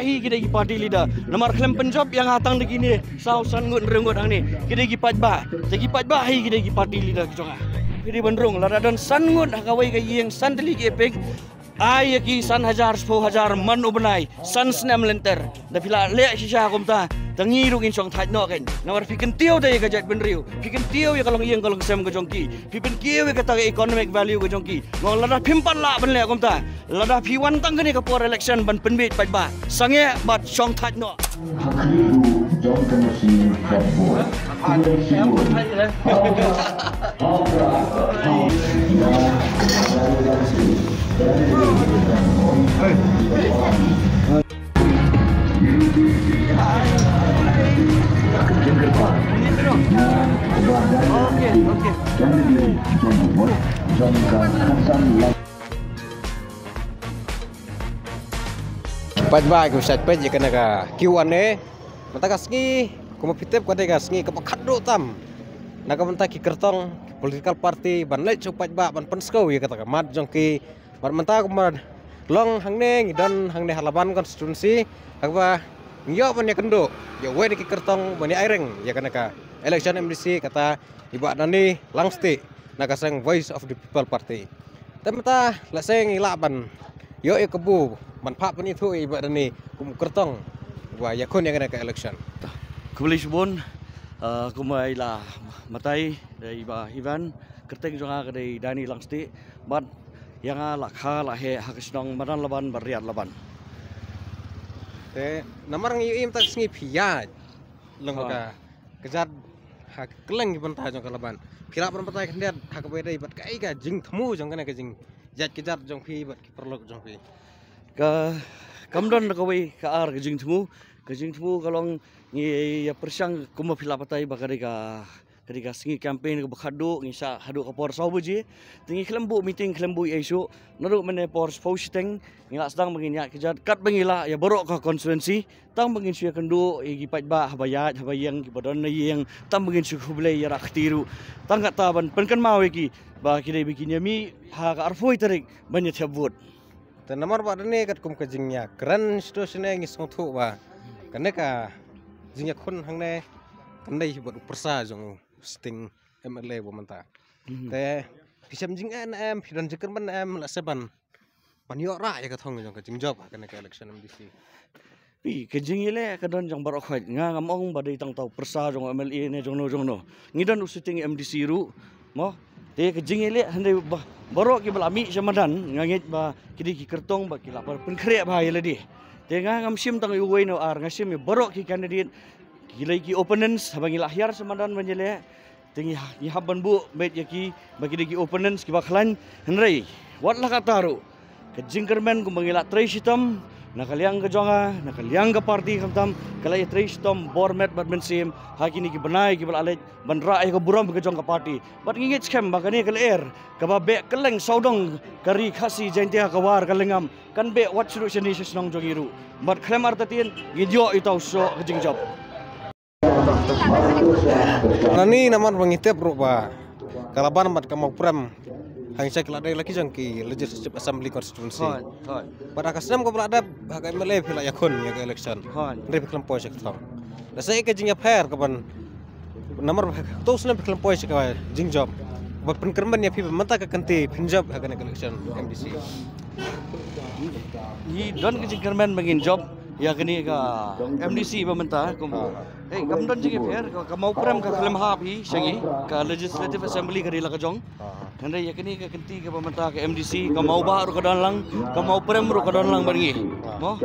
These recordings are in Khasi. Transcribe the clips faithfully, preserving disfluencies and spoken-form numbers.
Hi ki dei ki party leader. Namar khlem pynjop ïa nga tang da kine saw san ngut hynriew ngut hangne. Ki dei ki paidbah. Te ki paidbah hi ki dei ki party leader ki jong nga. Phi dei ban rung lada don san ngut ha kawei ka ïing san tylli ki epic. Ai ïa ki san hajar, shiphew hajar man u bnai, san snem lynter. Da phi la leh shisha kumta, tang ngi ruh ngin shong thait noh kein. Namar phi kyntiew da ïa ka jaitbynriew, phi kyntiew ïa ka longïing ka longsem ka jong ki, phi kyntiew ïa kata ka economic value ka jong ki. Nga ong lada phim pat lah ban leh kumta, lada phi wan tang kane ka por election ban pynbeit paidbah, sangeh bad shong thait noh. Paidbah, ki shait peit ïa kane ka Q and A. Mynta ka sngi, kumba phi tip, ka dei ka sngi kaba khadduh tam na ka bynta ki kyrtong, ki political party ban leit sha u paidbah ban pynsngew ïa kata ka mat jong ki. Bad mynta kumba long hangne, ngi don hangne ha Laban constituency, ha kaba ngi ïoh ban ïakynduh ïa uwei na ki kyrtong ban ïa ïeng ïa kane ka election M D C, kata i Bah Danny Langstieh na ka seng Voice of the People Party. Te mynta lehse ngi lah ban ïoh ïa kabu ban phah pynithuh ïa i Bah Danny kum u kyrtong ba ïakhun ïa kane ka election. Khublei shibun, ah, kumba i la batai da i Bah Ivan, kyrteng jong nga ka dei Danny Langstieh, bad ïa nga la kha la heh ha ka shnong Madan Laban bad Riat Laban. Te namar ngi ïohi mynta ka sngi phi ïaid lem ha ka kjat ha kylleng ki bynta jong ka Laban. Phi lah ban batai khyndiat ha kaba ïadei bad kaei ka jingthmu jong kane ka jingïaid kjat jong phi bad ki paralok jong phi. Ka, kam don kawei ka ar ka jingthmu. Ka jingthmu ka long ngi ïa pyrshang kumba phi lah batai ba ka dei ka, ka dei ka sngi campaign kaba khadduh, ngi shah haduh ka por saw baje. Te ngi khlem buh meeting, khlem buh issue. Naduh mynne por shiphew shiteng ngi la sdang ba ngin ïaid kjat katba ngi lah ïa baroh ka constituency. Tang ba ngin shu ïakynduh ïa ki paidbah haba ïaid haba ïeng, kiba don na ïing, tang ba ngin shu khublei ïa rah kti ruh. Tang kata ban pynkynmaw ïa ki ba ki dei ba kin ïa mih ha ka arphew tarik ban ïa thep vote. Te namar ba dane katkum ka jingïakren shito shane ngi sngewthuh ba kane ka jingïakhun hangne kan dei bad u pyrsa jong u sitting M L A ba mynta. Mhm. Te phi shem jingeh ne em, phi don jingkyrmen ne em, lehse ban ban ïoh rah ïa ka thong jong ka jingjop ha kane ka election M D C. Phi, ka jingïaleh ka don jong baroh khoit, nga ngam ong ba dei tang tau pyrsa jong M L A ne jong no jong no. Ngi don u sitting M D C ruh mo. Te ka jingïaleh hynrei ba, baroh kiba la mih sha madan nga ngeit ba ki dei ki kyrtong ba ki la pynkhreh bha ïa lade. Te nga ngam shim tang ïa uwei ne u ar, nga shim ïa baroh ki candidate, ki lei ki opponents haba ngi la hiar sha madan ban ïaleh. Te ngi, ngi hap ban buh beit ïa ki ba ki dei ki opponents kiba khlaiñ. Hynrei wat la katta ruh, ka jingkyrmen kumba ngi la trei shitom na ka liang ka jong nga, na ka liang ka party khamtam, ka la ïatrei shitom bor met bad mynsiem ha kine ki bnai kiba la leit ban rah ïa ka burom ka jong ka party. Bad ngi ngeit skhem ba kane ka lyer kaba beh kylleng sawdong ka ri Khasi Jaiñtia ka War ka Lyngngam kan beh wat shuh shuh shane sha shnong jong ngi ruh. Bad khlem artatien ngin ïoh ïa uta u soh ka jingjop. Nani namar ba ngi tip ruh ba ka Laban bad ka Mawprem hangta ki la dei la ki jong ki Legislative Assembly Constituency. Hooid, hooid. Bad ha ka snem kaba la dep ha ka M L A phi la ïakhun ïa ka election. Hooid. Hynrei phi khlem poi sha ka thong. Lehse ka jingïapher kaban namar ba to snem phi khlem poi sha ka jingjop ba pynkyrmen ïa phi ba mynta ka kynti phin jop ha kane ka election M D C. Ngi don ka jingkyrmen ba ngin jop ïa kane ka M D C ba mynta kum. Ah. Eh, kam don jingïapher, ka, ka Mawprem ka khlem hap hi sha ngi, ka Legislative Assembly ka dei la ka jong. Ah. Hynrei ïa kane ka kynti kaba mynta ka M D C, ka Mawbah ruh ka don lang, ka Mawprem ruh ka don lang bad ngi. Ah. Mo?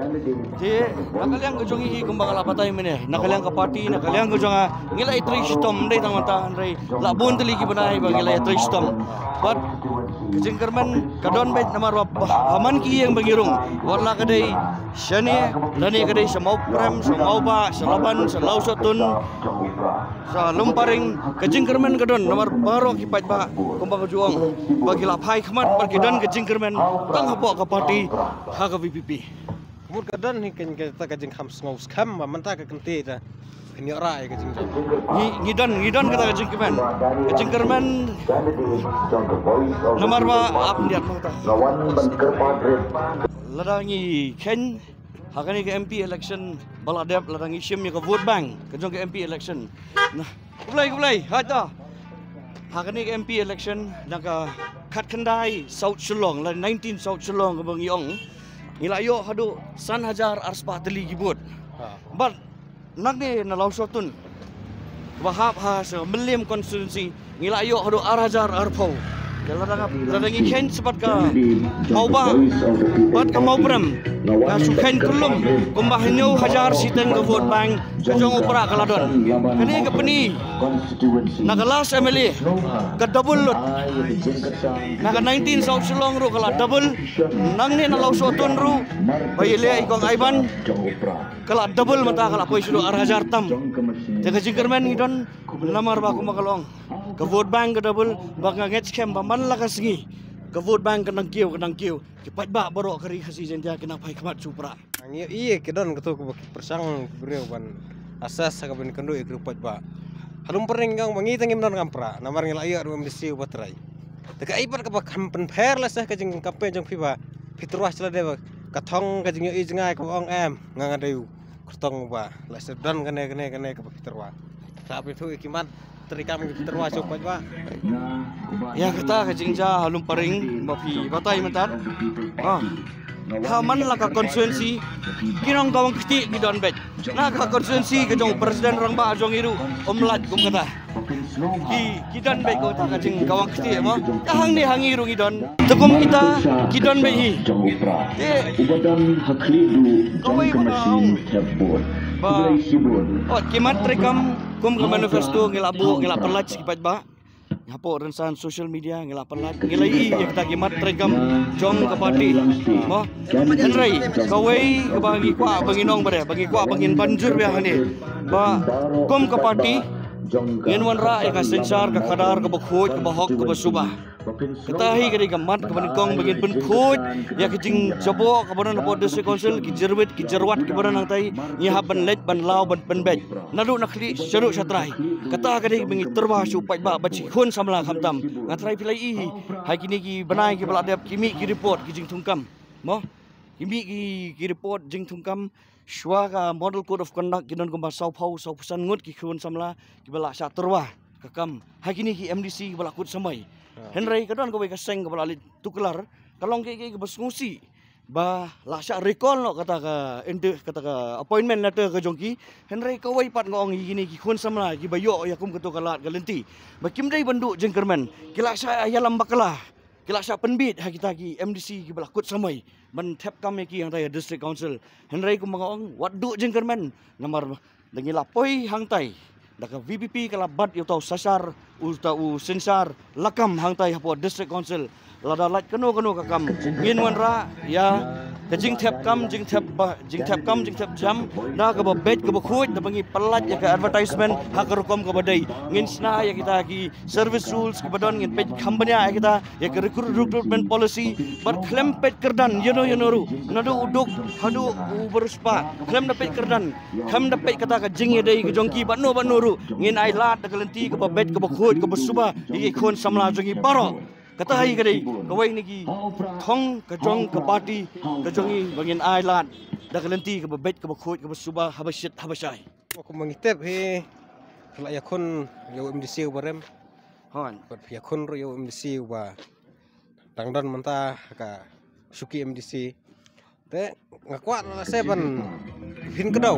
Te na ka liang ka jong ngi hi kumba nga la batai mynne, na ka liang ka party, na ka liang ka jong nga, ngi la ïatrei shitom, ym dei tang mynta hynrei la bun tylli ki bnai ba ngi la ïatrei shitom. Bad ka jingkyrmen ka don beit namar ba, ba ha man ki ïing ba ngi rung, wat la ka dei shane lane ka dei sha Mawprem, sha Mawbah, sha Laban, sha Lawsohtun, sha Lumparing, ka jingkyrmen ka don namar baroh ki paidbah kumba nga ju ong ba ki la phai khmat bad ki don ka jingkyrmen tang hapoh ka party ha ka V P P. Ka mut ka don hi kata ka jingkham sngew skhem ba mynta ka kynti ta phin ïoh rah ïa ka jingjop. Ngi, ngi don, ngi don kata ka jingkyrmen. Ka jingkyrmen namar ba ap ndiat mynta. Lada ngi kheiñ Ha kane ka M P election ba la dep, la dang ïa shim ïa ka vote bank ka jong ka M P election. Nah, khublei, khublei, hai ta. Ha kane ka M P election na ka khatkhyndai South Shillong, la nineteen South Shillong kaba ngi ong, ngi la ïoh haduh san hajar arspah tylli ki vote. Bad nangne na Lawshawtun ba hap ha sha Mylliem constituency, ngi la ïoh haduh ar hajar arphew. Te la dang, la dang ngi kheiñ sa bad ka Mawbah bad ka Mawprem, nga shu kheiñ kyllum kumba hynñiew hajar shiteng ka vote bank ka jong u Prah ka la don. Kane ka pyni na ka last M L A ka double lut. Na ka nineteen South Shillong ruh ka la double. Nangne na Lawshawtun ruh ba ïaleh i Kong Aiban ka la double mynta, ka la poi sha haduh ar hajar tam. Te ka jingkyrmen ngi don namar ba kumba ka long, ka vote bank ka double, ba nga ngeit skhem ba man la ka sngi ka vote bank ka nang kiew, ka nang kiew. Ki paidbah baroh ka Ri Khasi Jaiñtia ki nang phai khmat sha u Prah. Ngi ïohi ki don kato kaba ki pyrshang ki briew ban assess ha kaba ïakynduh ïa ki paidbah. Ha Lumpring nga ong ba ngi te ngim don kam Prah namar ngi la ïoh ruh M D C uba trei. Te kaei pat kaba kham pynpher lehse ka jingcampaign jong phi ba phi tyrwa sha lade ba ka thong ka jingïohi jngai kaba ong em, nga nga dei u kyrtong ba lehse don kane kane kane kaba phi tyrwa. Ka phi thuh ïa ki mat treikam ki phi tyrwa sha u paidbah. Ïa kata ka jingjia ha Lumpring ba phi batai mynta. Ha man la ka constituency ki nongkawang kti ki don beit. Na ka constituency ka jong president rangbah jong ngi ruh um lait kum kata. Ki, ki don beit kum kata ka jingkawang kti mo. Ka hangne ha ngi ruh ngi don. Te kum kita ki don beit hi. Te kawei ba nga ong ba, oh, ki mat treikam kum ka manifesto ngi la buh, ngi la pynlait sha ki paidbah. Hapoh rynsan social media ngi la pynlait, ngi la ïohi ïa kita ki mat treikam jong ka party mo. Hynrei kawei kaba ngi kwah ba ngin ong ba dei, ba ngi kwah ba ngin ban jur biang hangne ba kum ka party ngin wanrah ïa ka synshar ka khadar kaba khuid, kaba hok, kaba suba. Kata hi ka dei ka mat kaba nyngkong ba ngin pynkhuid ïa ka jingjaboh kaba don hapoh District Council, ki jyrwit ki jyrwat kiba don hangtai, ngi hap ban leit ban law ban pynbeit. Naduh na khlieh shaduh shatrai. Kata ka dei ba ngi tyrwa sha u paidbah bad shi khun samla khamtam. Nga trai phi la ïohi ha kine ki bnai kiba la dep ki mih ki report ki jingthungkam. Mo? Ki mih ki, ki report jingthungkam shuwa ka model code of conduct ki don kumba sawphew, sawphew san ngut ki khun samla kiba la shah tyrwa ka kam ha kine ki M D C kiba la kut samoi. Hynrei ka don kawei ka seng kaba la leit tuklar, ka long kaei kaei kaba sngewsih ba la shah recall noh kata ka inter-, kata ka appointment letter ka jong ki. Hynrei kawei pat nga ong ïa kine ki khun samla kiba ïoh ïa kum kato ka lad ka lynti ba kim dei ban duh jingkyrmen, ki la shah ïalam bakla, ki la shah pynbit ha kita ki M D C kiba la kut samoi ban thep kam ïa ki hangtai ha District Council. Hynrei kumba nga ong, wat duh jingkyrmen namar da ngi la poi hangtai da ka V P P ka la bat ïa uta u synshar, uta u synshar lakam hangtai hapoh District Council. Lada lait kano kano ka kam ngin wanrah ïa ka jingthep kam, jingthep ba, jingthep kam, jingthep jam da kaba beit kaba khuid, da ba ngi pynlait ïa ka advertisement ha ka rukom kaba dei. Ngin shna ïa kita ki service rules kiba don, ngin peit kham bniah ïa kita, ïa ka recruit, recruitment policy, bad khlem peit kyrdan ïano ïano ruh, naduh u duk haduh u barispah, khlem da peit kyrdan, khlem da peit kata ka jingïadei ka jong ki bad no bad no ruh, ngin ai lad da ka lynti kaba beit kaba khuid kaba suba ïa ki khun samla jong ngi baroh. Kata hi ka dei kawei na ki thong ka jong ka party ka jong ngi ba ngin ai lad da ka lynti kaba beit kaba khuid kaba suba haba shit haba shai. Kumba ngi tip hi, phi la ïakhun ïa u M D C uba rem. Hooid. Bad phi ïakhun ruh ïa u M D C uba dang don mynta ha ka shuki M D C. Te nga kwah lehse ban phin kdew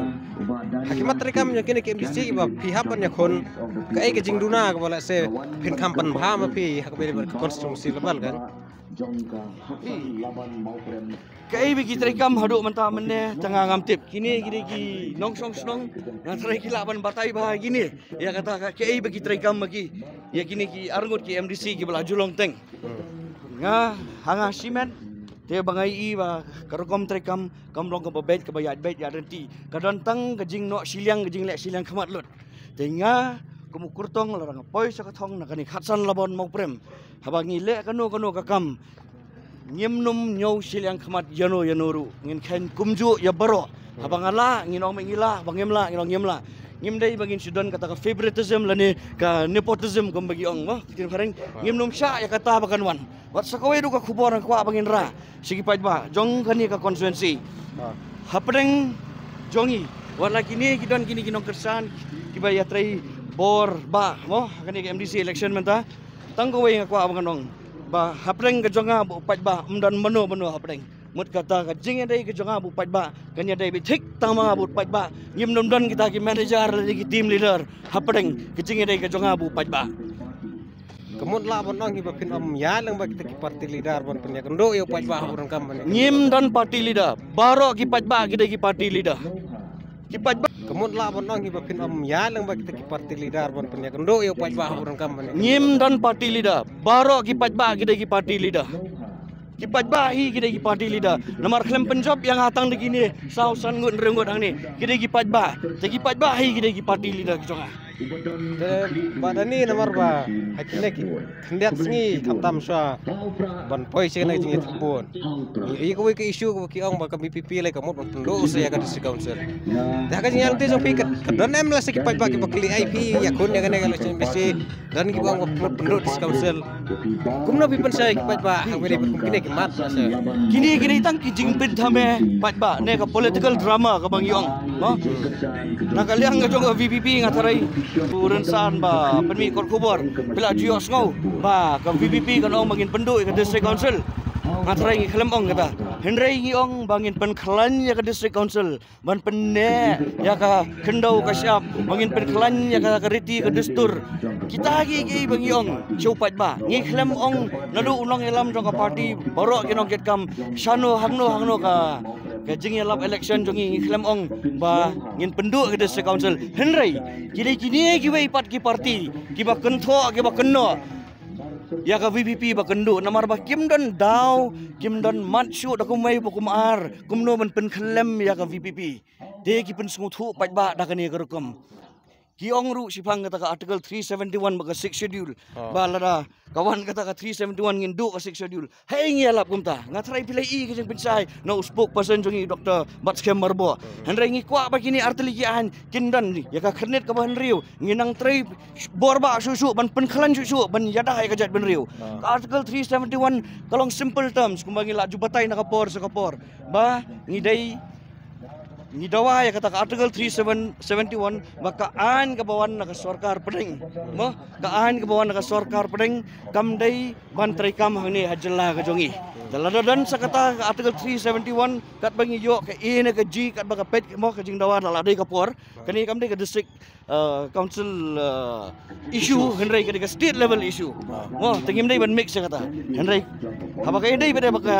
ha ki mat treikam jong kine ki M D C ba phi hap ban ïakhun, kaei ka jingduna kaba lehse phin kham pynbha ma phi ha kaba ïadei bad ka constituency level kan. Kaei ba ki treikam haduh mynta mynne tang nga ngam tip. Kine, kine ki nongshong shnong nga trai ki lah ban batai bha kine. Ïa kata ka, kaei ba ki treikam ma ki, ïa kine ki arngut ki M D C kiba la ju long teng. Nga ha nga shimet te ba nga ïohi ba ka rukom treikam kam long kaba beit kaba ïaid beit ïaid ryntih. Ka don tang ka jingnoh shiliang, ka jingleh shiliang khmat lut. Te nga kum u kyrtong lada nga poi sha ka thong na kane khatsan Labon Mawprem, haba ngi leh kano kano ka kam, ngim nym ñiew shiliang khmat ïano ïano ruh, ngin kheiñ kumjuh ïa baroh. Haba nga lah ngin ong ngi lah, ba ngim lah ngin ong ngim lah. Ngim dei ba ngin shu don kata ka favoritism lane ka nepotism kumba ki ong mo, ka ktien phareng. Ngim nym shah ïa kata ba kan wan. Wat sa kawei ruh ka khubor nga kwah ba ngin rah sha ki paidbah jong kane ka constituency. Hapdeng jong ngi, wat la kine ki don kine ki nongkyrshan kiba ïatrei bor ba mo ha kane ka M D C election mynta. Tang kawei nga kwah ba ngan ong ba hapdeng ka jong nga bad u paidbah ym don mano mano hapdeng. Mut kata ka jingïadei ka jong nga bad u paidbah kan ïadei beit thik tang ma nga bad u paidbah. Ngim don don kita ki manager lane ki team leader hapdeng ka jingïadei ka jong nga bad u paidbah. Ka mut lah ban ong hi ba phin ym ïaid lang bad kita ki party leader ban pynïakynduh ïa u paidbah ha u ryngkam ban ïa. Ngim don party leader. Baroh ki paidbah ki dei ki party leader. Ki paidbah. Ka mut lah ban ong hi ba phin ym ïaid lang bad kita ki party leader ban pynïakynduh ïa u paidbah ha u ryngkam ban ïa. Ngim don party leader. Baroh ki paidbah ki dei ki party leader. Ki paidbah hi ki dei ki party leader. Namar khlem pynjop ïa nga tang da kine saw san ngut hynriew ngut hangne. Ki dei ki paidbah. Te ki paidbah hi ki dei ki party leader ki jong nga. Te ba da ni namar ba ha kine ki khyndiat sngi khamtam shuwa ban poi sha kane ka jingïathuhbun. Ïa kawei ka issue kaba ki ong ba ka V P P lei ka mut ban pynduh sa ïa ka district council. Te ha ka jingïalang te jong phi ka don em la sa ki paidbah kiba kylli ai phi ïakhun ïa kane ka election M D C. Don kiba ong ba pynduh district council. Kumno phi pynshai ki paidbah ha kine ki mat sa. Kine kine tang ki jingpynthame paidbah ne ka political drama kaba ngi ong. Mo. Na ka liang ka jong ka V P P nga tharai u Rynsan ba pynmih kot khubor phi la ju ïohsngew ba ka V P P kan ong ba ngin pynduh ïa ka district council. Nga tharai ngi khlem ong kata. Hynrei ngi ong ba ngin pynkhlaiñ ïa ka district council. Ban pynneh ïa ka khyndew ka shyiap, ba ngin pynkhlaiñ ïa ka, ka riti ka dustur. Kita kiei kiei ba ngi ong sha u paidbah. Ngi khlem ong naduh u nongïalam jong ka party baroh ki nongkitkam shano hangno hangno ka, ka jingïalap election jong ngi, ngi khlem ong ba ngin pynduh ka district council. Hynrei kine kine kiwei pat ki party kiba kynthoh kiba kynnoh ïa ka V P P ba kynduh namar ba kim don daw kim don mat shuh da kumwei ba kumar kumno ban pynkhlem ïa ka V P P. Te ki pynsngewthuh paidbah da kane ka rukom. Ki ong ruh shiphang kata ka Article three seventy-one ba ka Sixth Schedule. Ba lada ka wan kata ka three seventy-one ngin duh ka Sixth Schedule. Hei ngi ïalap kumta. Nga tharai phi la i ka jingpynshai na u spokesperson jong ngi Doctor Batskhem Myrboh. Hynrei ngi kwah ba kine artylli ki aiñ kin don ïa ka khyrnit kaba hynriew. Ngi nang trei bor ba shuh shuh ban pynkhlaiñ shuh shuh ban ïada ïa ka jaitbynriew. Ka Article three seventy-one ka long simple terms kumba ngi la ju batai na ka por sha ka por. Ba ngi dei ngi dawa ïa kata ka Article three seven seventy-one ba ka aiñ kaba wan na ka sorkar pdeng. Mo, ka aiñ kaba wan na ka sorkar pdeng kam dei ban treikam hangne ha jylla ka jong ngi. Da lada don sa kata ka Article three seventy-one katba ngi ïoh ka A ne ka G katba ka peit mo ka jingdawa da la dei ka por. Kane kam dei ka district uh, council uh, issue hynrei ka dei ka state level issue. Mo, te ngim dei ban mix ïa kata. Hynrei haba ka dei ba dei ba ka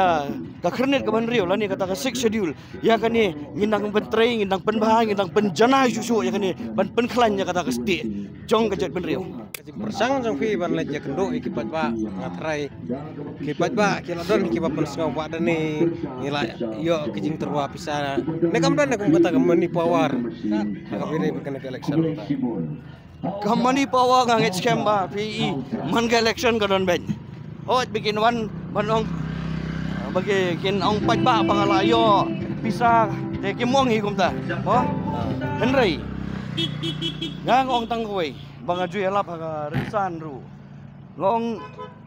ka khyrnit kaba hynriew lane kata ka Sixth Schedule. Ïa kane ngin nang pyntrei ngin nang pynbha ngin nang pynjanai shuh shuh ïa kane ban pynkhlaiñ ïa kata ka state jong ka jaitbynriew. Ka jingpyrshang jong phi ban leit ïakynduh ïa ki paidbah nga tharai ki paidbah ki la don kiba pynsngew ba da ni ngi la ïoh ki jingtyrwa pisa ne kam don ne kum kata ka money power. Ka phi dei ba kane ka election. Ka money power nga ngeit skhem ba phi i man ka election ka don beit. Hooid ba kin wan ban ong ba ki kin ong paidbah ba nga la ïoh pisa te kim ong hi kumta. Mo? Hynrei nga ong tang kawei ba nga ju ïalap ha ka Rynsan ruh. Nga ong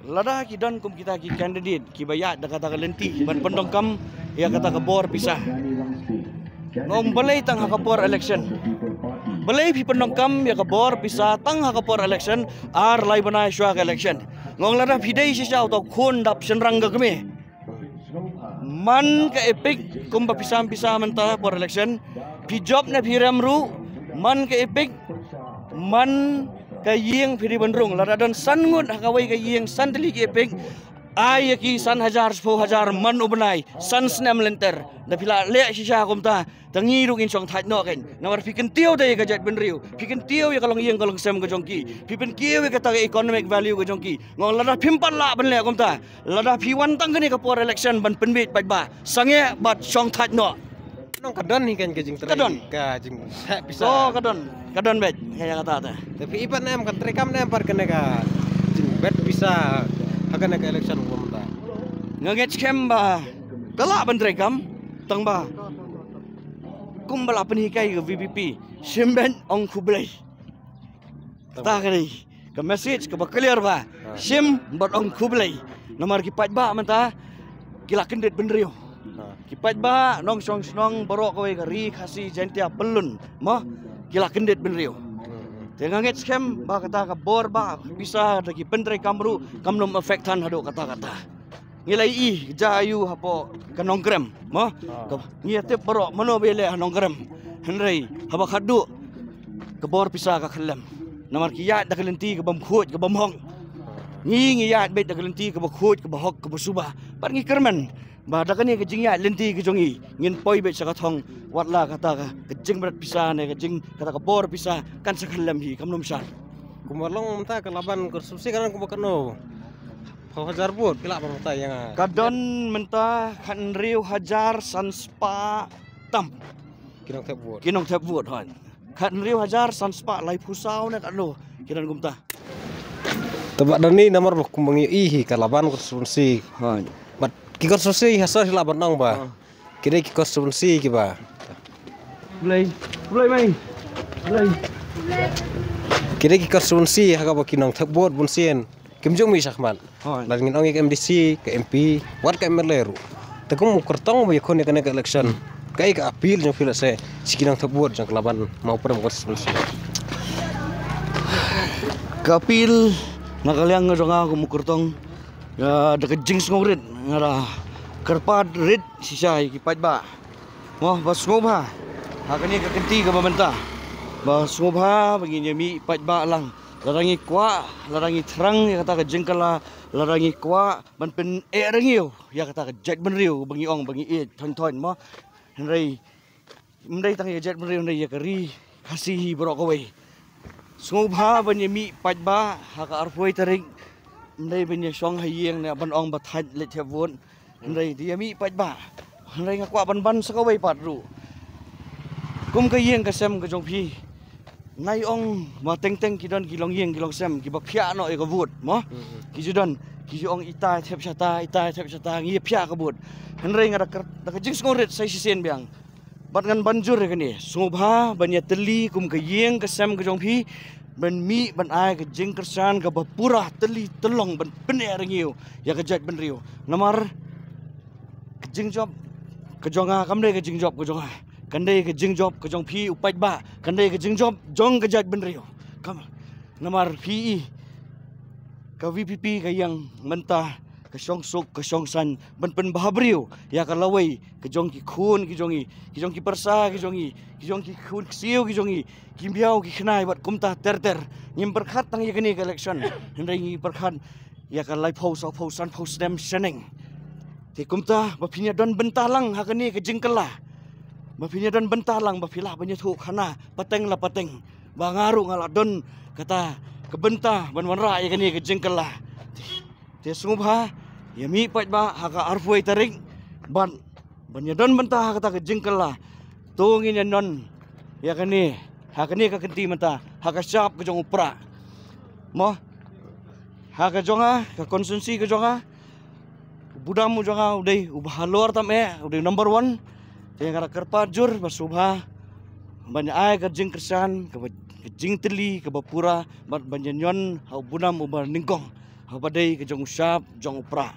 lada ki don kum kita ki candidate kiba ïaid da kata ka lynti ban pyndonkam ïa kata ka bor pisa. Nga ong balei tang ha ka por election. Balei phi pyndonkam ïa ka bor pisa tang ha ka por election ar lai bnai shuwa ka election. Nga ong lada phi dei shisha uta u khun dap shynrang ka kmie. Man ka EPIC kumba pisa pisa mynta por election. Phi jop ne phi rem ruh man ka EPIC man ka ïing phi dei ban rung lada don san ngut ha kawei ka ïing san tylli ki EPIC. Ai ïa ki san hajar shiphew hajar man u bnai san snem lynter. Da phi la leh shisha kumta. Tang ngi ruh ngin shong thait noh kein. Namar phi kyntiew da ïa ka jaitbynriew. Phi kyntiew ïa ka longïing ka longsem ka jong ki. Phi pynkiew ïa kata ka economic value ka jong ki. Nga ong lada phim pat lah ban leh kumta. Lada phi wan tang kane ka por election ban pynbeit paidbah. Sangeh bad shong thait noh. Nong ka don hi kein ka jingtrei. Ka don. Ka jingtheh pisa. Oh ka don. Ka don beit. Ka ïa kata ta. Te phi i pat ne em kan trei kam ne em pat kane ka jingbet pisa. Ha kane ka election kumta. Nga ngeit skhem ba ka lah ban trei kam tang ba kumba la pynhikai ka VPP, shim bad ong khublei. Kata ka dei ka message kaba clear ba shim bad ong khublei. Namar ki paidbah mynta ki la kyndit bynriew. Ki paidbah nongshong shnong baroh kawei ka ri Khasi Jaiñtia Pyllun, mo, ki la kyndit bynriew. Te nga ngeit skhem ba kata ka bor ba pisa da ki pyntreikam ruh kam nym affect than haduh katta katta. Ngi la ïohi ja aiu hapoh ka Nongkrem, mo. Ka, ngi ïa tip baroh mano ba ïaleh ha Nongkrem. Hynrei haba khatduh ka bor pisa ka khyllem. Namar ki ïaid da ka lynti ka bym khuid ka bym hok. Ngi ngi ïaid beit da ka lynti kaba khuid kaba hok kaba suba. Bad ngi kyrmen ba da kane ka jingïaid lynti ka jong ngi ngin poi beit sha ka thong, wat la kata ka, ka jingmret pisa ne ka jing, kata ka bor pisa kan sa khyllem hi, kam nym shah. Kumba long mynta ka Laban constituency ka dang kumba katno? Phew hajar vote ki lah ban batai ïa nga. Ka don mynta khathynriew hajar san spah tam. Ki nongthep vote. Ki nongthep vote, hooid. Khathynriew hajar san spah laiphew saw ne katno ki don kumta. Te bad da ni namar ba kumba ngi ïohi hi ka Laban constituency. Hooid. Bad ki constituency ha sor hi lah ban ong ba ki dei ki constituency kiba, Blei, blei mai. Blei. Ki dei ki constituency ha kaba ki nongthep vote bunsien kim jong mi shakhmat. Hooid. Lada ngin ong ïa ka M D C, ka M P, wat ka M L A ruh. Te kum u kyrtong ba ïakhun ïa kane ka election, kaei ka appeal jong phi lehse sha ki nongthep vote jong ka Laban Mawprem constituency? Ka appeal na ka liang ka jong nga kum u kyrtong, ïa, da ka jingsngewrit nga da kyrpad rit shisha ïa ki paidbah, mo, ba sngewbha ha kane ka kynti kaba mynta, ba sngewbha ba ngin ïa mih paidbah lang. Lada ngi kwah, lada ngi thrang ïa kata ka jingkylla, lada ngi kwah ban pyneh rngiew ïa kata ka jaitbynriew ba ngi ong ba ngi ïeit thoiñ thoiñ, mo. Hynrei ym dei tang ïa jaitbynriew, hynrei ïa ka ri Khasi hi baroh kawei. Sngewbha ban ïa mih paidbah ha ka arphew tarik. Ym dei ban ïa shong ha ïing ne ban ong ba thait leit thep vote. Hynrei te ïa mih paidbah. Hynrei nga kwah ban ban sa kawei pat ruh. Kum ka ïing ka sem ka jong phi, nai ong ma teng teng ki don ki longïing ki longsem kiba phiah noh ïa ka vote, mo. Ki ju don, ki ju ong ita thep shata, ita thep shata, ngi ïa phiah ka vote. Hynrei nga da ka, da ka jingsngewrit sa shisien biang. Bad ngan ban jur ïa kane, sngewbha ban ïa tylli kum ka ïing ka sem ka jong phi, ban mih ban ai ka jingkyrshan kaba pura tylli tyllong ban pyneh rngiew ïa ka jaitbynriew. Namar ka jingjop ka jong nga kam dei ka jingjop ka jong nga, kan dei ka jingjop ka jong phi u paidbah, kan dei ka jingjop jong ka jaitbynriew. Kam, namar phi i ka V P P ka ïeng mynta ka shong suk ka shong saiñ ban pynbha briew ïa ka lawei ka jong ki khun ki jong i, ki jong ki pyrsa ki jong i, ki jong ki khun ksiew ki jong i, ki mbiaw ki khnai bad kumta ter ter. Ngim pyrkhat tang ïa kane ka election, hynrei ngi pyrkhat ïa ka laiphew, sawphew, sanphew snem shaneng. Te kumta ba phin ïa don bynta lang ha kane ka jingkylla, ba phin ïa don bynta lang ba phi lah ban ïathuh khana pateng la pateng ba nga ruh nga la don kata ka bynta ban wanrah ïa kane ka jingkylla. Te sngewbha ïa mih paidbah ha ka arphew tarik ban, ban ïa don bynta ha kata ka jingkylla. To ngin ïa don ïa kane ha kane ka kynti mynta ha ka shap ka jong u Prah, mo. Ha ka jong nga, ka constituency ka jong nga, u budam u jong nga u dei uba halor tam eh, u dei number one. Te nga da kyrpad jur ba sngewbha ban ai ka jingkyrshan kaba, ka jingtylli kaba pura bad ban ïa ñion ha u budam uba nyngkong, haba dei ka jong u shap jong u Prah.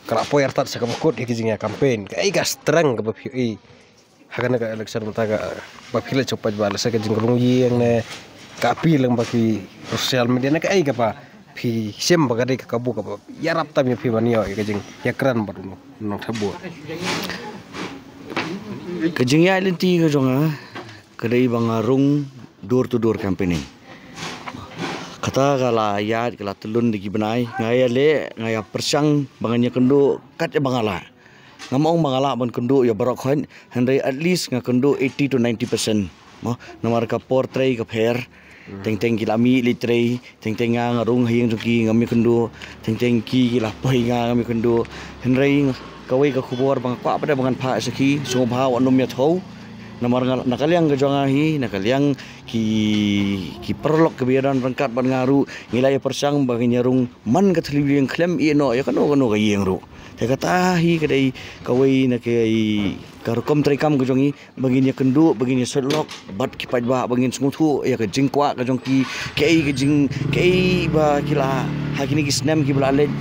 Ka la poi artat sa kaba kut ïa ka jingïa campaign, kaei ka strength kaba phi ïohi ha kane ka election mynta kaba phi la jop pat ba la sa ka jingrung ïing ne ka appeal lang ba ki social media ne kaei kaba phi shem ba ka dei ka kabu kaba ïarap tam ïa phi ban ïoh ïa ka jingïakren bad u nongthep vote? Ka jingïaid lynti ka jong nga ka dei ba nga rung door to door campaigning. Kata ka la ïaid ka la tyllun da ki bnai, nga ïaleh nga ïa pyrshang ba ngan ïa kynduh kat ïa ba nga lah. Ngam ong ba nga lah ban kynduh ïa baroh khoit, hynrei at least nga kynduh eighty to ninety percent. Mo, namar ka por trei ka pher. Teng teng ki la mih leit trei, teng teng nga nga rung ha ïing jong ki ngam ïa kynduh, teng teng ki ki la poi nga ngam ïa kynduh. Hynrei kawei ka khubor ba nga kwah pat ba ngan phah sha ki, sngewbha wat nym ïa thew. Namar nga, na ka liang ka jong nga hi, na ka liang ki, ki paralok kiba ïadon ryngkat bad nga ruh, ngi la ïa pyrshang ba ngin ïa rung man ka thylliej khlem ïeh noh ïa kano kano ka ïing ruh. Te kata hi ka dei kawei na ka, ka rukom treikam ka jong ngi, ba ngin ïa kynduh, ba ngin ïa soi lok bad ki paidbah, ba ngin sngewthuh ïa ka jingkwah ka jong ki, kaei ka jing, kaei ba ki la, ha kine ki snem kiba la leit,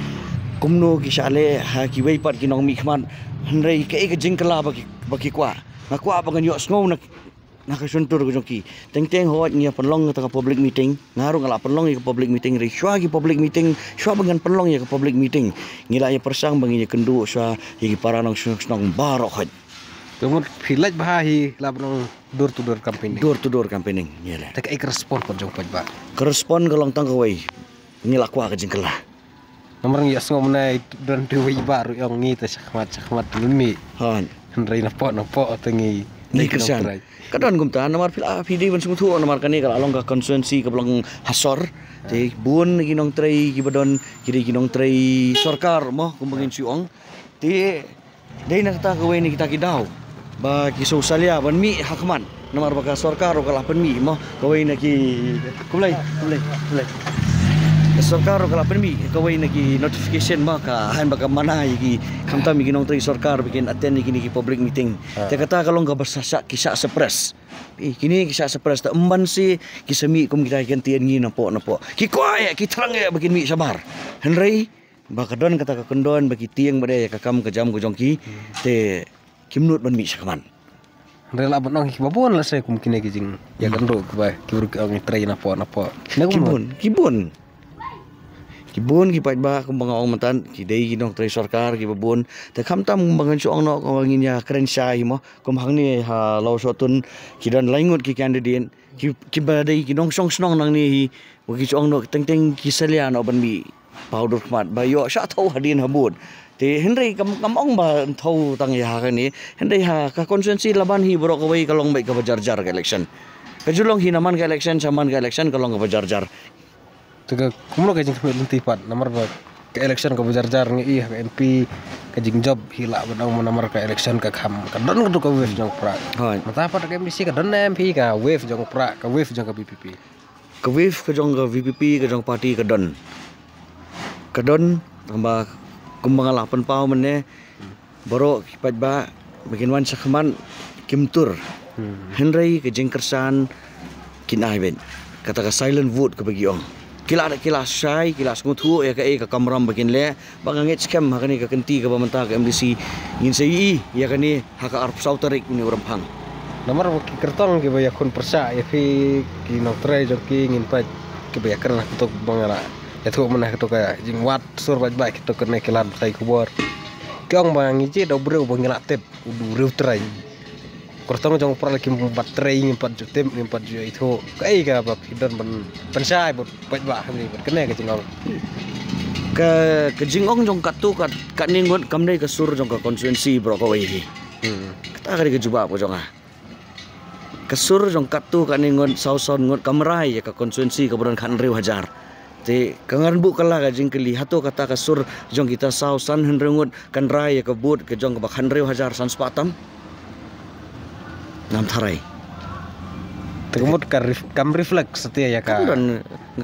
kumno ki shah leh ha kiwei pat ki nongmihkhmat, Hynrei kaei ka jingkylla ba ki, ba ki kwah? Nga kwah ba ngan ïohsngew na, na ka shyntur ka jong ki. Teng teng hooid ngi ïa pynlong kata ka public meeting. Nga ruh nga la pynlong ïa ka public meeting. Hynrei shuwa ki public meeting, shuwa ba ngan pynlong ïa ka public meeting, ngi la ïa pyrshang ba ngin ïa kynduh shuwa ïa ki para nongshong shnong baroh hooid. Te mut phi leit bha hi la ban ong door to door campaigning. Door to door campaigning, ïa le. Te kaei ka respond pat jong paidbah? Ka respond ka long tang kawei. Ngi la kwah ka jingkylla. Namar ngi ïohsngew mynne don tu wei ba ruh ong ngi te shakhmat shakhmat lun mi. Hooid. Hynrei napoh napoh te ngi ngi kyrshan. Ka don kumta namar phi la phi dei ban sngewthuh namar kane ka la long ka constituency kaba long ha sor. Te bun ki nongtrei kiba don ki dei ki nongtrei sorkar mo kumba ngin shu ong. Te dei na kata kawei na kita ki daw ba ki shu salia ban mih ha khmat namar ba ka sorkar ruh ka la pynmih mo kawei na ki, khublei khublei khublei, ka sorkar ruh ka la pynmih kawei na ki notification mo ka haba ka mana ïa ki, khamtam ïa ki nongtrei sorkar ba kin attend ïa kine ki public meeting. Te kata ka long kaba sa, sa, ki sa suppress. Kine ki sa suppress, te ym ban shu ki sa mih kum kita ki kyntien ngi napoh napoh. Ki kwah ïa, ki thrang ïa ba kin mih shabar. Hynrei ba ka don kata ka kyndon ba ki tieng ba dei ïa ka kam ka jam ka jong ki, te kim nud ban mih shakhmat. Hynrei lah ban ong kiba bun lehse kum kine ki jingïakynduh kiba ki briew ki ong ngi trei napoh napoh. Ki bun, ki bun. Ki bun ki paidbah kumba nga ong mynta ki dei ki nongtrei sorkar kiba bun. Te khamtam kumba ngan shu ong noh kumba ngin ïa kren shai hi mo. Kum hangne ha Lawsohtun ki don lai ngut ki candidate. Ki, kiba dei ki nongshong shnong nangne hi. Ba ki shu ong noh teng teng ki salia noh ban mih paw dur khmat ba ïoh shah thew hadien ha booth. Te hynrei kam, kam ong ba thew tang ïa ha kane. Hynrei ha ka constituency Laban hi baroh kawei ka long beit kaba jar jar ka election. Ka ju long hi na man ka election sha man ka election ka long kaba jar jar. Te ka kumno ka jingkhmih lynti pat namar ba ka election kaba jar jar ngi ïohi ha ka M P ka jingjop hi lah ban ong namar ka election ka kham ka don ka duk ka wave jong pra. Hooid. Mynta pat ka M D C ka don M P ka wave jong pra ka wave jong ka V P P. Ka wave ka jong ka V P P ka jong party ka don. Ka don tangba kumba nga la pynpaw mynne baroh ki paidbah ba kin wan shakhmat kim tur. Hynrei ka jingkyrshan kin ai beit. Kata ka silent vote kaba ki ong. Ki la, ki la shai, ki la sngewthuh ïa kaei ka kamram ba kin leh. Ba nga ngeit skhem ha kane ka kynti kaba mynta ka M D C ngin sa ïohi ïa kane ha ka arphew saw tarik une u Rymphang. Namar ba ki kyrtong kiba ïakhun pyrshah ïa phi ki nongtrei jong ki ngin peit kiba ïakren ha kato ba nga la ïathuh mynne ha kato ka jingwad sur bad ba kito kane ki lad batai khubor. Ki ong ba ngi jied da u briew ba ngi la tip u dei u briew trei. Kyrtong jong u Prah la kim pat trei ngim pat ju tip ngim pat ju ithuh. Kaei kaba phi don ban pynshai bad paidbah hangne bad kane ka jingong. Ka, ka jingong jong katto kat, katne ngut kam dei ka sur jong ka constituency baroh kawei hi. Kata ka dei ka jubab ka jong nga. Ka sur jong katto katne ngut saw san ngut kam rai ïa ka constituency kaba don khathynriew hajar. Te ka ngan buh kylla ka jingkylli hato kata ka sur jong kita saw san hynriew ngut kan rai ïa ka vote ka jong kaba khathynriew hajar san spah tam. Ngam tharai. Te ka mut ka ref-, kam reflect satia ïa ka. Kam don.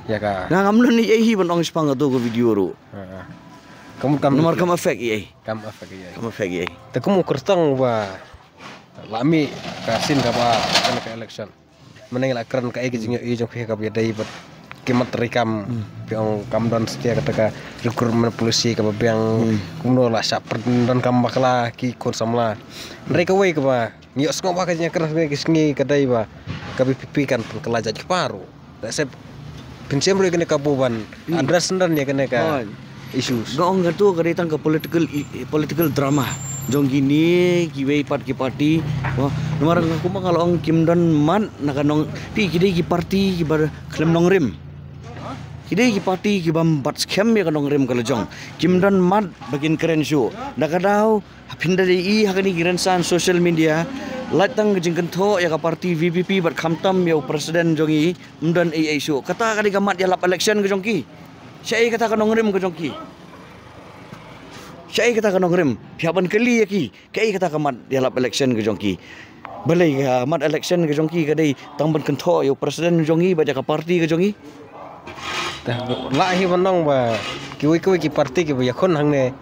Ïa ka. Nga ngam don ei ei hi ban ong shaphang kato ka video ruh. Ka mut kam namar kam affect ei ei. Kam affect ei ei. Kam affect ei ei. Te ka mut kyrtong ba la mih ka sien kaba kane ka election. Mynne ngi la kren kaei ka jingïohi jong phi kaba ïadei bad ki mat treikam. Phi ong kam don satia kata ka recruitment policy kaba biang. Kumno la shah pyndonkam bakla ki khun samla. Hynrei kawei kaba ngi ïohsngew ba ka jingïakren ha kine ki sngi ka dei ba ka V P P kan pynkylla jait kpa ruh. Lehse pynshim ruh ïa kane ka bun ban address ïa kane ka issues. Nga ong kato ka dei tang ka political i-, political drama jong kine kiwei pat ki party. Namar nga kumba nga la ong kim don mat na ka nong, phi ki dei ki party kiba khlem nongrim. Ki dei ki party kibym bat skhem ïa ka nongrim ka la jong. Kim don mat ba kin kren shuh. Da ka daw phin da ïohi ha kine ki rynsan social media. Lait tang ka jingkynthoh ïa ka party V P P bad khamtam ïa u president jong i. Ym don ei ei shuh. Kata ka dei ka mat ïalap election ka jong ki. Shaei kata ka nongrim ka jong ki. Shaei kata ka nongrim. Phi hap ban kylli ïa ki. Kaei kata ka mat ïalap election ka jong ki. Balei ka mat election ka jong ki ka dei tang ban kynthoh ïa u president jong i bad ïa ka party ka jong i. Lah hi ban ong ba kiwei kiwei ki party kiba ïakhun hangne.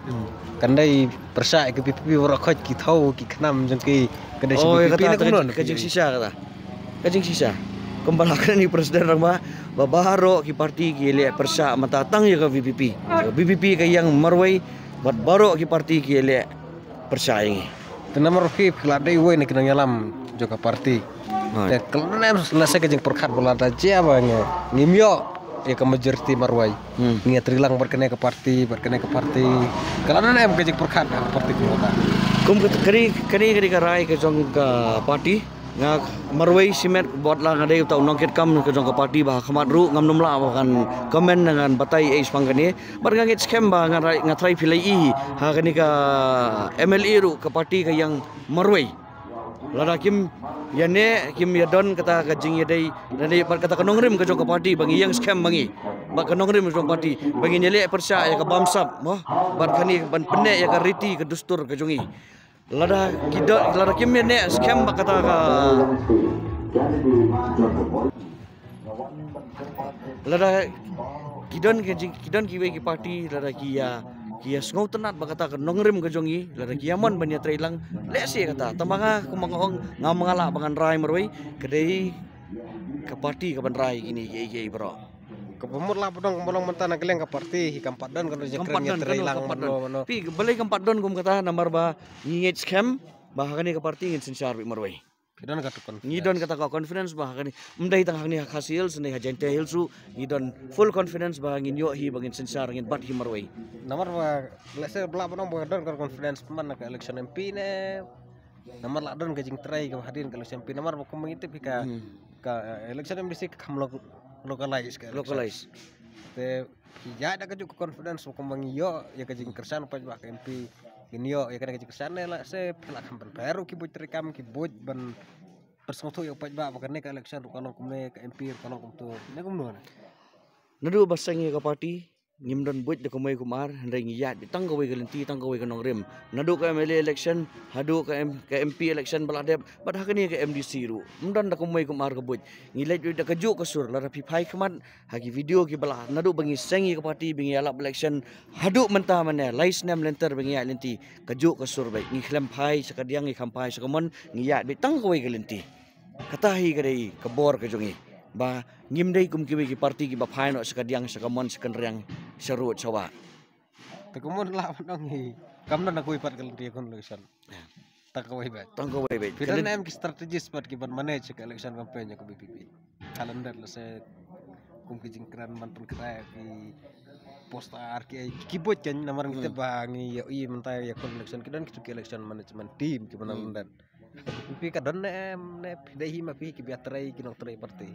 Kan dei pyrshah ïa ka V P P baroh khoit ki thaw ki khnam jong ki. Ka dei shi V P P na kumno ka jingshisha kata. Ka jingshisha. Kumba la kren ïa u president rangbah ba baroh ki party ki leh pyrshah mynta tang ïa ka V P P. Ka V P P ka ïeng marwei bad baroh ki party ki leh pyrshah ïa ngi. Te namar phi phi la dei uwei na ki nongïalam jong ka party. Te ka la dei em la sa ka jingpyrkhat ba lada jia ba ngi ngim ïoh ïa ka majority marwei, ngi ïatrei lang bad kane ka party, bad kane ka party. Ka la dei em ka jingpyrkhat ka party kumta. Kum ka kane kane kane ka rai ka jong ka party. Nga marwei shimet bad la nga dei uta u nongkitkam ka jong ka party ba ha khmat ruh ngam nym lah ba kan comment ne ngan batai ei shaphang kane. Bad nga ngeit skhem ba nga trai nga trai phi la ïohi ha kane ka M L A ruh ka party ka ïeng marwei. Lada kim ïa ne kim ïa don kata ka jingïadei lane bad kata ka nongrim ka jong ka party ba ngi ïeng skhem ba ngi bad ka nongrim ka jong ka party ba ngi ïa leh pyrshah ïa ka bamsap mo bad kane ban pynneh ïa ka riti ka dustur ka jong ngi. Lada ki don lada kim ïa ne skhem ba kata ka lada ki don ki jing ki don kiwei ki party lada ki ïa ki ïa sngewtynnat ba kata ka nongrim ka jong ngi lada ki ïa mon ban ïatrei lang lehse kata tang ba nga kumba nga ong ngam nga lah ba ngan rai marwei ka dei ka party ka ban rai kine kiei kiei baroh. Kaba mut lah ba dang kumba long mynta na ka liang ka party hi kam pat don ka jingkren ïatrei lang mano mano. Phi balei kam pat don kum kata namar ba ngi ngeit skhem ba ha kane ka party ngin synshar beit marwei. Ngi don kata ka confidence. Ngi don kata ka confidence ba ha kane. Ym dei tang ha kane ha Khasi Hills, ne ha Jaintia Hills ruh ngi don full confidence ba ngin ïoh hi ba ngin synshar ngin bat hi marwei. Namar ba lehse ba lah ba nang ba don ka confidence pynban na ka election M P ne. Namar lah don ka jingtrei ka hadien ka election M P namar ba kum ngi tip hi ka ka eh, election M D C ka kham lo- localize ka election. Localize. Te ki ïa da ka juk ka confidence ba kumba ngi ïoh ïa ka jingkyrshan u paidbah ka M P ngin ïoh ïa ka jingkyrshan ne la se phi la kham ban pher ki buit treikam ki buit ban pyrsngewthuh ïa u paidbah ba kane ka election ruh ka long kumne ka M P ruh ka long kumto ne kumno ne. Naduh ba seng ïa ka party ngim don buit da kumwei kumar hynrei ngi ïaid beit tang kawei ka lynti tang kawei ka nongrim. Naduh ka M L A election haduh ka M- ka M P election ba la dep bad ha kane ka M D C ruh ym don da kumwei kumar ka buit. Ngi leit beit da ka juk ka sur lada phi phai khmat ha ki video ki ba la naduh ba ngi seng ïa ka party ba ngi ïalap election haduh mynta mane lai snem lynter ba ngi ïaid lynti ka juk ka sur beit ngi khlem phai sha ka diang ngi kham phai sha ka mon ngi ïaid beit tang kawei ka lynti. Kata hi ka dei ka bor ka jong ngi ba ngim dei kum kiwei ki party ki ba phai noh sha ka diang sha ka mon sha ka nriang sha rud sha wah. Te ka mon lah ban ong hi kam don na kawei pat ka lynti kon election. Tang kawei beit. Tang kawei beit. Phi don em ki strategies pat ki ban manage ka election campaign ka V P P. Calendar la se kum ki jingkren ban pynkhreh ki poster ki ki bot kan namar ngi te ba ngi ïa i mynta ïa kon election ki don ki election management team ki ban don. Phi ka don ne em ne phi dei hi ma phi ki biatrei ki nongtrei party.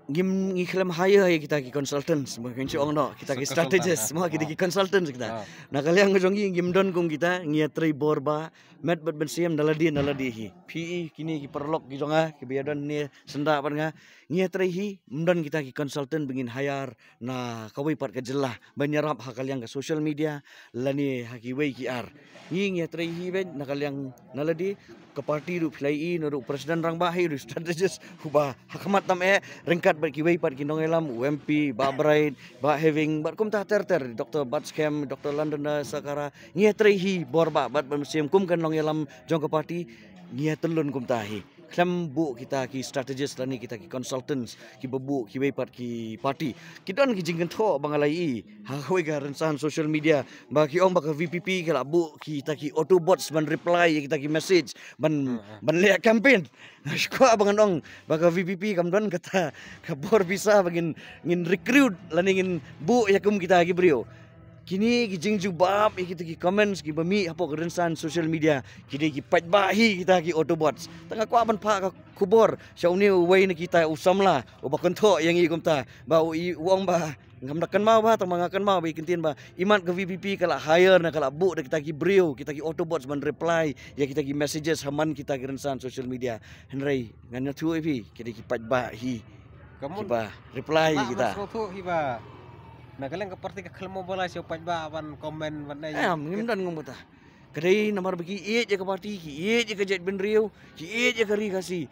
Ngim ngi khlem hire ïa kita ki consultants ma ngi ong no kita ki strategists ma kita ki consultants kita. Na ka liang jong ngi ngim don kum kita ngi ïatrei bor ba met bad mynsiem na lade na lade hi. Phi i kine ki paralok ki jong nga ki ba ïa don ne synda bad nga ngi ïatrei hi ym don kita ki consultant ba ngin hire na kawei pat ka jylla ban ïarap ha ka liang ka social media lane ha kiwei ki ar. Ngi ngi ïatrei hi beit na ka liang na lade ka party ruh phi la i na ruh president rangbah hi ruh strategist uba ha khmat tam eh ryngkat bad kiwei pat ki nongïalam u M P Bah Bright Bah Having bad kumta ter ter Doctor Batskhem Doctor London Sakara ngi ïatrei hi bor bah bad bad mynsiem kum ka nongïalam jong ka party ngi ïatyllun kumta hi. Khlem buh kita ki strategist lane kita ki consultants ki ba buh kiwei pat ki party. Ki don ki jingkynthoh ba nga la i ha kawei ka rynsan social media ba ki ong ba ka V P P ka la buh kita ki autobots ban reply ïa kita ki message ban ban leh campaign. Shuwa ba ngan ong ba ka V P P kam don kata ka bor pisa ba ngin ngin recruit lane ngin buh ïa kum kita ki briew. Kine ki jingjubab ïa kita ki comments ki ba mih hapoh ka rynsan social media ki dei ki paidbah hi kita ki autobots. Tang nga kwah ban phah ka khubor sha une uwei na kita u samla uba kynthoh ïa ngi kumta ba u i- u ong ba ngam da kynmaw ba tang ba nga kynmaw ba i kyntien ba imat ka V P P ka la hire na ka la buh da kita ki briew kita ki autobots ban reply ïa kita ki messages ha man kita ki rynsan social media. Hynrei ngan ïathuh ïa phi ki dei ki paidbah hi. Ki ba reply ïa kita. Sngewthuh hi ba na ka liang ka party ka khlem mobilize ïa u paidbah ban comment ban ai. Em ngim don ngam kata. Ka dei namar ba ki ïeit ïa ka party ki ïeit ïa ka jaitbynriew ki ïeit ïa ka ri Khasi.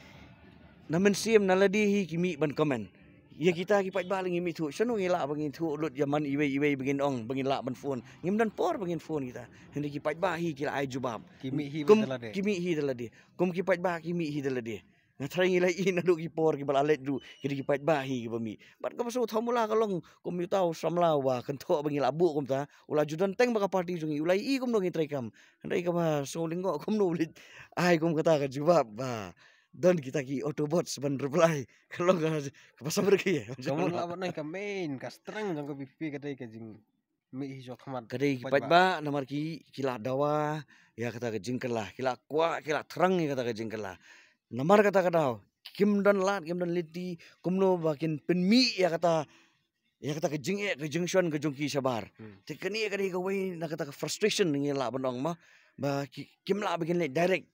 Na mynsiem na lade hi ki mih ban comment. Ïa kita ki paidbah la ngi mih thuh shano ngi lah ba ngi thuh lut ïa man iwei iwei ba ngin ong ba ngin lah ban phone. Ngim don por ba ngin phone kita. Hynrei ki paidbah hi ki la ai jubab. Ki mih hi da lade. Kum ki paidbah ki mih hi da lade. Nga tharai ngi la ïohi naduh ki por kiba la leit ruh ki dei ki paidbah hi kiba mih. Bad kaba sngewthuh mula ka long kum uta u samla uba kynthoh ba ngi la buh kumta, u la ju don teng bad ka party jong ngi, u la ïohi kumno ngi treikam. Hynrei kaba sngewlyngngoh kumno u leit ai kum kata ka jubab ba don kita ki Autobots ban reply. Ka long ka, kaba sabar ki. Ka long la ban ai ka main, ka strength jong ka VPP ka dei ka jing mih hi jong khmat. Ka dei ki paidbah. Paidbah namar ki, ki la dawa ïa kata ka jingkylla, ki la kwah, ki la thrang ïa kata ka jingkylla. Namar kata ka daw kim don lad, kim don lynti kumno ba kin pynmih ïa kata, ïa kata ka jingeh, ka jingshon ka jong ki shabar. Hmm. Te kane ka dei kawei na kata ka frustration ngi lah ban ong mo, ba ki, kim lah ba kin leit direct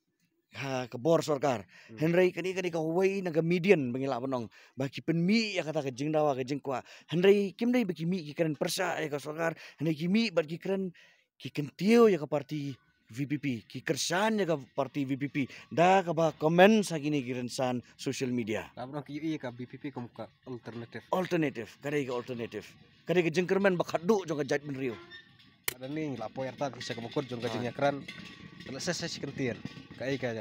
ha ka bor sorkar. Hmm. Hynrei kane ka dei kawei na ka median ba ngi lah ban ong ba ki pynmih ïa kata ka jingdawa, ka jingkwah. Hynrei kim dei ba ki mih ki kren pyrshah ïa ka sorkar, hynrei ki mih bad ki kren, ki kyntiew ïa ka party VPP, ki kyrshan ïa ka party VPP da kaba comment ha kine ki rynsan social media. Lah ban ong ki ïohi ïa ka VPP kum ka alternative. Alternative, ka dei ka alternative. Ka dei ka jingkyrmen ba khatduh jong ka jaitbynriew. Lada ngi la poi artat ki sha kaba kut jong ka jingïakren. Te lehse sa shi kyntien, kaei ka,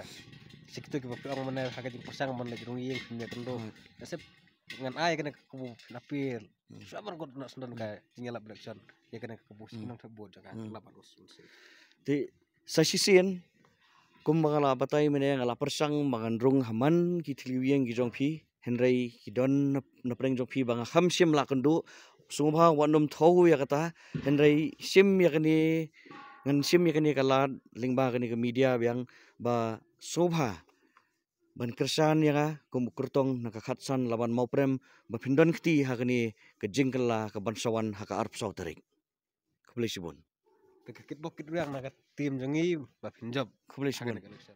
sha kito kiba phi ong mynne ha ka jingpyrshang ban leit rung ïing, phin ïakynduh. Hmm. Lehse ngan ai kane ka kabu, phin appeal. Hmm. Shuwa ban kut na sdang ka jingïalap election, ïa kane ka kabu, hmm, sdang thep vote jong ka, hmm, lap ban us un sien. Te sa shisien, kumba nga la batai mynne, nga la pyrshang ba ngan rung ha man ki thliew ïing ki jong phi, hynrei ki don na, na pdeng jong phi ba nga kham shym lah kynduh. Sngewbha wat nym thew ïa kata, hynrei shim ïa kane, ngan shim ïa kane ka lad lyngba kane ka media biang, ba sngewbha ban kyrshan ïa nga kum u kyrtong na ka khatsan Laban Mawprem ba phin don kti ha kane ka jingkylla ka ban sa wan ha ka arphew saw tarik. Khublei shibun. Te ka kitbok kitrwiang na ka team jong ngi ba phin jop. Khublei shibun. Ha kane ka election.